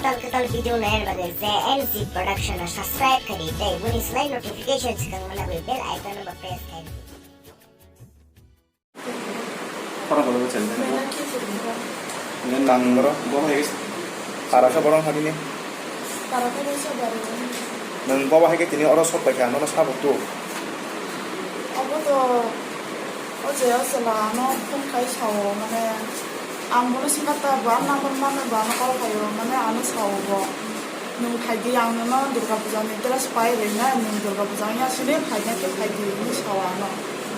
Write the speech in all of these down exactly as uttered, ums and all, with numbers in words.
Kwtal kwtal video nai bagwi J N Z Production no subscribe khaidi tei boni slai notification swkang manna bagwi bell icon no press khaidi. Khorang bolo chel. Nang boro bo hai para khe borong hadini. Para khe sa bari. Nang bo hai ke tini oro sok pai kha nono sabo tu. Abo to o je o sela ano phone khai sao mane ang bono singkar ta bo ano number mane bo ano call khaio mane ano sao bo. Nwng phaidi, ang nono Durga Puja ni dress pai rwinai, nwng Durga Puja wngya sini phaina khe phaidi, hwnwi sao ano.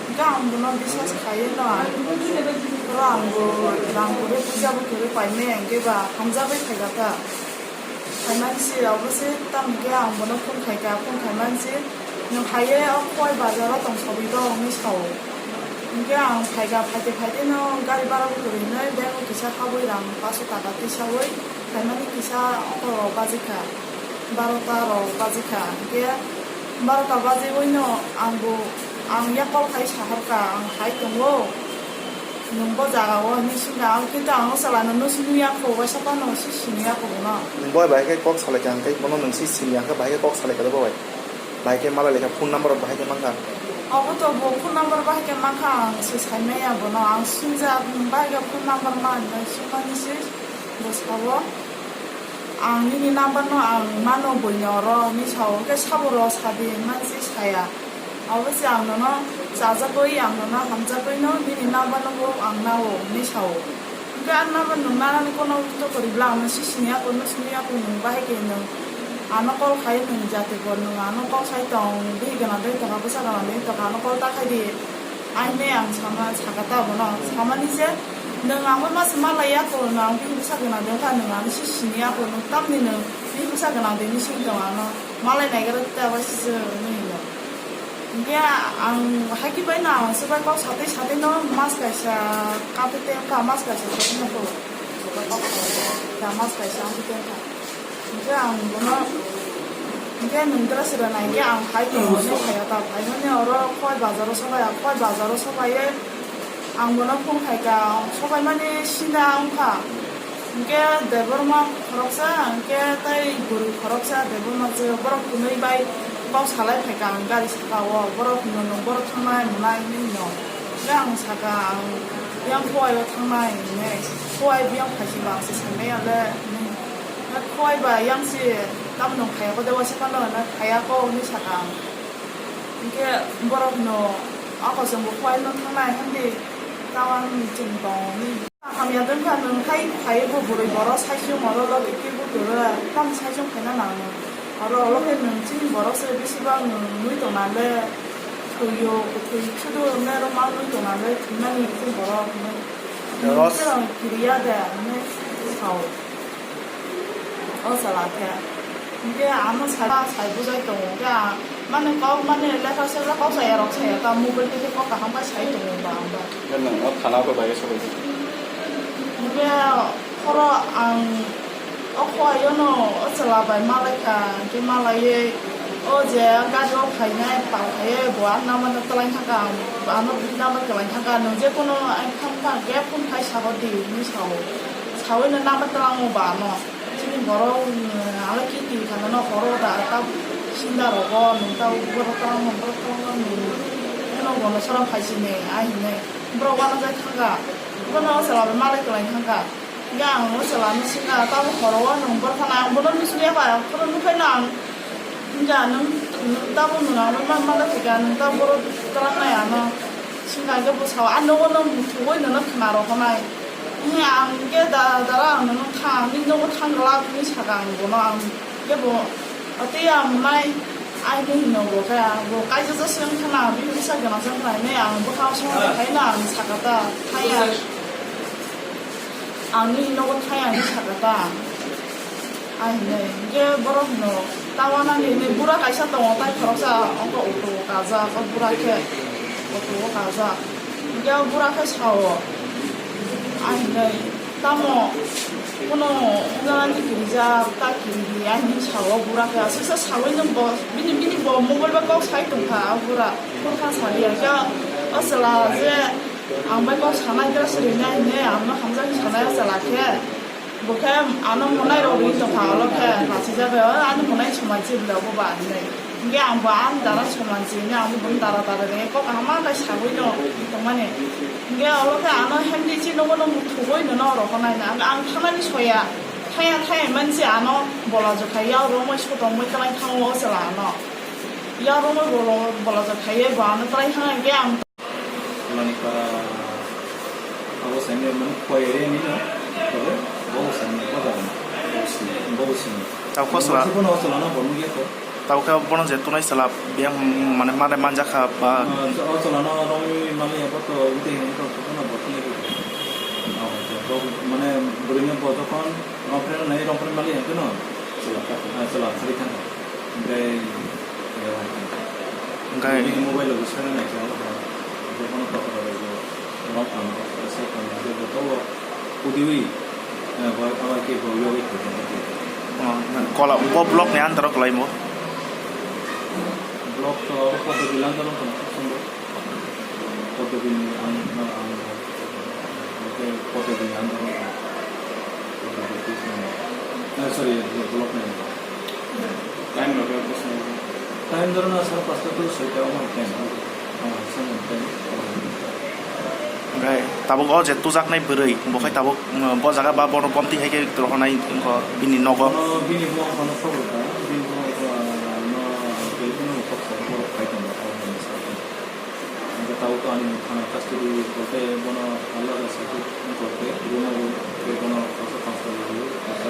Hwnkhe ang bono biswas khaiwi no ang, oro ang bo rang kwrwi puja bo kwrwi paimaya, hwnkhe ba hamjagwi phaikha ta. Phaimani se, abo se, tamo hwnkhe ang bono phone khaikha, phone khaimani se, nwng phaiwi o Khowai bazar o tong sogwi do, hwnwi sao. Hwnkhe ang phaikha, phaite phaite no gari bhara bo kwrwi hwnwi bag o kisa habwi rang paso taka tisaui. Phaimani kisa okho rok bajikha, barota rok bajikha, hwnkhe barota bajiui no ang bo, ang yak kol khai saharkha, ang hai tongo, nwng bo jaga o hinwi swngkha, ang kintu ang o chwla no nw siniya kho, waisa phano si siniya kho bono. Nwng bo bai khe kok salaikha, hwnkhe bono nwng si siniya khe bai khe kok salaikha bo bai. Bai khe malai lekha phone number rok bahai khe mankha. Obo to bo phone number bahai khe mankha, ang se saimaya bono, ang sinjak, nwng bahai khe phone number ma hinwi swngmani se. Bwskango ang nini number no ang mano buino oro hinwi sao, hwnkhe sabo ro sadi hinmani se saya. Abo se ang nono chajagwi, ang nono hamjagwi no nini number no bo ang nao hinwi sao. Hwnkhe ang number nwng nanani kono to kwrwi bla ang no si siniya, kono siniya, nwng bahai khe nwng ano call khai nwng jate bo nwng ano call sai tong, bihik gana dai tongkha, bwsa gana dai tongkha, ano call ta khai di. Aini ang sama sakha ta bono, samani je nwng ang bai masa malai ya ko, nwng ang bini bwsa gana de wngkha, nwng ang si sini ya ko, nwng tamni nwng bini bwsa gana de ni sing tong ano malai nai gra ta bai si se nini no. Hingke ang haiki bai no ang se bai kok satwi satwi no mas kaisa kapete wngkha, mas kaisa tongwi no ko, mas kaisa ang tongkha. Hingke ang bono, hingke nwng dress rwnai hingke ang hai tongo, hingke hai ta phaimani oro Khowai bazaro sobai, Khowai bazaro sobai ang bono phone khaika, sobaimani sinda wngkha. Hingke Debbarma khoroksa, hingke tei bwrwi khoroksa, Debbarma je borok hwnwi bai kok salai phaika ang gari saka o, borok hwno nwng borok thangnai mwnai hinwi no. Hingke ang saka ang yang Khowai o thangnai hinwi, Khowai biyang phaisingba ang se saimaya le hinwi. Khowai ba yang si tamno khaya ko de waisa phano na khaya ko hinwi saka ang. Hingke borok no ako chwng bo Khowai no thangnai hindi tawan chwng tong ni. Hamya dwng kha nwng hai khaiwi bo bwrwi borok sai se moro logi khe bo kwrwi tam sai se khaina nang nw. Oro olo khe nwng chini borok se bisi bang nwng nwi tong nang le thwi o kwthwi sudu ne rw ma nwi tong nang le thwi mani chini borok hinwi. Ros. Nwng kiriya de hinwi sao. O chwla khe. Hingke ano sai, sai bujai tongo. Hingke a, mane kok, mane lekha sejak kok saya rok saya ta mobile khe kok kaham bai sai tongo ba ang ba. Hingke nwng o thana o bai sogwi di. Hingke khoro ang o Khowai o no o chwla bai malai kha, hingke malaiwi o je gari o phainai pal khaiwi bo ano mane twlang thangkha ang, ano bini number kwlai thangkha, nwng je kono ang thang thang khe phone khai sahor di hinwi sao. Saui no number twlango ba ano. Chini borok, mm, alai kiti khana no horo da ta sinda rogo, nung ta borok ta nung borok ta nung. Eno bono sora phai sini, ai hini. Borok wano jai thangka. Bono o chwla bai malai kwlai thangka. Hingke ang o chwla no singa, tamo horo o nung borok thana, ang bono nusli ya kha, ang bono nukhai no ang. Hingke ang nung, nung tamo nung ang ma, malai thika, nung ta borok twlang nai ano. Singa hingke bwsao, a nogo no muthungwi nono khna rw hwnai. Hwnwi ang hwnkhe da-, dara ang nono thang, nini nogo thang glak hwnwi saka ang bono, ang hwnkhe bo tei ang nai aini hino bo khe, bo kaijak jak se wngkha na, bini bwsa gwnang se wngkha na hinwi ang bwkhao songwi haino ang saka ta, thaya. Ang nini nogo thaya hinwi saka ta. Ai hinwi, hingke borok hino, "Tawana ni hinwi bura kaisa tongo, tai khoroksa ongkha auto o kajak, o bura khe auto o kajak." Hingke o bura khe sao, ai hinwi, "Tamo, bono wngjanani kirijak, ta kiridi," ai hinwi sao o bura khe. Aswksa saui no bo, bini, bini bo mobile bai kok sai tongkha o bura, phone kha saliya khe o chwla je ang bai kok sanai khe swrwngna hinwi ang no hamjakhe sanai o chwla khe. Bo khe ano monai rok ri tongkha, olo khe lachijak, "O, ani monai soman se bwle obo ba," hinwi. Hinkhe ang bo ani dara soman se hinwi ang bo bono dara dara ringwi kok kaham ma khe sagwi tong-, tongmani. Hinkhe olo khe ano hemdi se nogo no muthugwi nono rokho naina. Ang, ang thangnani soya. Thaya thaya manse ano bolajak khai ya, romoi sotongmoi kwlai thango o chwla ano. Ya romoi bolo-, bolajak khai ye bo ano kwlai thang hinkhe ang Manipara abo sani mani koi area ni no, tole bogo sani bogo sani. Tau kosla. Bogo sani bono sala na bono ya ko. Tau khe bono je tunai sala biyang mane mane manjakha ba. Ah, o sala na romoi mani ya boto ute hin ko ko na boto ne ko. Ah, to mane buri ne boto kon romoi nai romoi mani ya ko no. Sala ka, ah, sala sari kan. Hingke, hingke bini mobile bo sana nai khe, hingke bono tokra bai bo, rong phano, sai phano, hingke bo to o kudiwi, eh, bo abai khe bo yogwi thwkhe. Oh, kola, bo block ni under o kwlai mo? Block to abo Poddobil under o tong, khub sundo. Poddobil ni ang, ang, ang, hingke Poddobil ni under o tong. Poddobil ni, eh, sorry, block ni. Time rok khe bwswk? Time doro na sar pasta to soita omo time. Ah, sani time. Hingke tabuk o je tujaknai bwrwi, bo khai tabuk, mm, bo jaga ba bono bomti hai khe rohornai wngkha bini nogo. Bono bini bo bono khobor kha, bini bo, ah, no, bini bo kok sa borok khai tongo, omo ni sa. Hingke tabuk to ani thana custody kolte bono Allah da sakit kolte, ruma ru, ke bono kosa pasta ru, kosa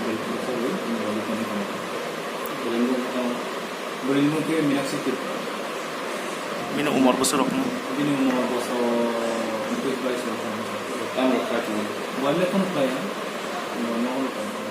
bel kosa ru, bono bono kono kono. Bini bo kono, bini bo ke Minakshi Tripura. Bini umor bwswk rok no? Bini umor boso ekush bais rok no. Tam rok khai tong. Wale kono khai ya. Bono kono kono.